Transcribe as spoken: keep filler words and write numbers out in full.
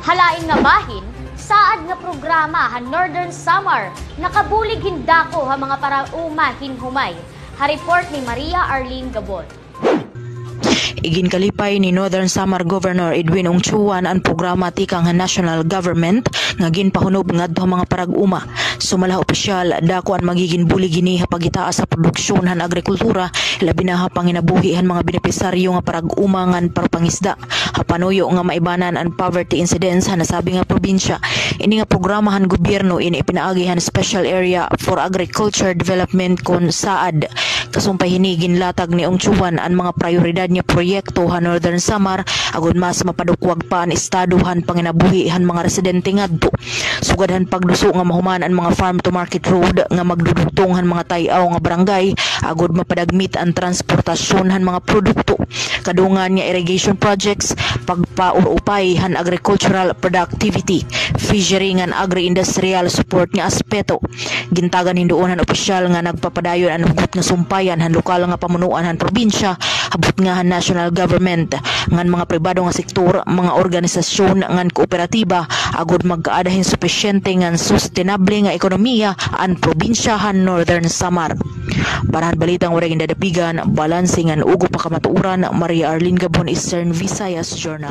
Ha lain nga bahin, saad nga programa han Northern Samar nakabulig hin dako ha mga parauma hin humay. Ha report ni Maria Arlene Gabon. Iginkalipay ni Northern Samar Governor Edwin Ongchuan an programa tikang han national government nga ginpahunob ngadto ha mga parauma. Sumala ha opisyal, dako an magigin bulig hini ha paggitaas sa produksyon han agrikultura, labi na ha panginabuhi han mga benepisaryo nga parauma ngan parapangisda. Ha panuyo nga maibanan an poverty incidence ha nasabi nga probinsya, ini nga programa han gobyerno ini ipinaagi han Special Area for Agriculture Development kon saad. Kasumpay hini, ginlatag ni Ongchuan an mga prayoridad nga proyekto ha Northern Samar agod mas mapadukwag pa an estado han panginabuhi han mga residente ngadto. Sugad han pagduso nga mahuman an mga farm to market road nga magdudugtong han mga tay-aw nga barangay agod mapadagmit an transportasyon han mga produkto. Kadungan nga irrigation projects, pagpaurupay han agricultural productivity, fishery ngan agri-industrial support nga aspeto. Gintagan hin duon han opisyal nga nagpapadayon an hugot nga sumpayan han lokal nga pamunuan han probinsya, ha butnga han national government, ngan mga pribado nga sektor, mga organisasyon ngan kooperatiba, agod magkaada hin supisyente ngan sustenable nga ekonomiya an probinsya han Northern Samar. Para han balitang waray gindadapigan, balanse ngan ugop ha kamatuoran, Maria Arlene Gabon, Eastern Visayas Journal.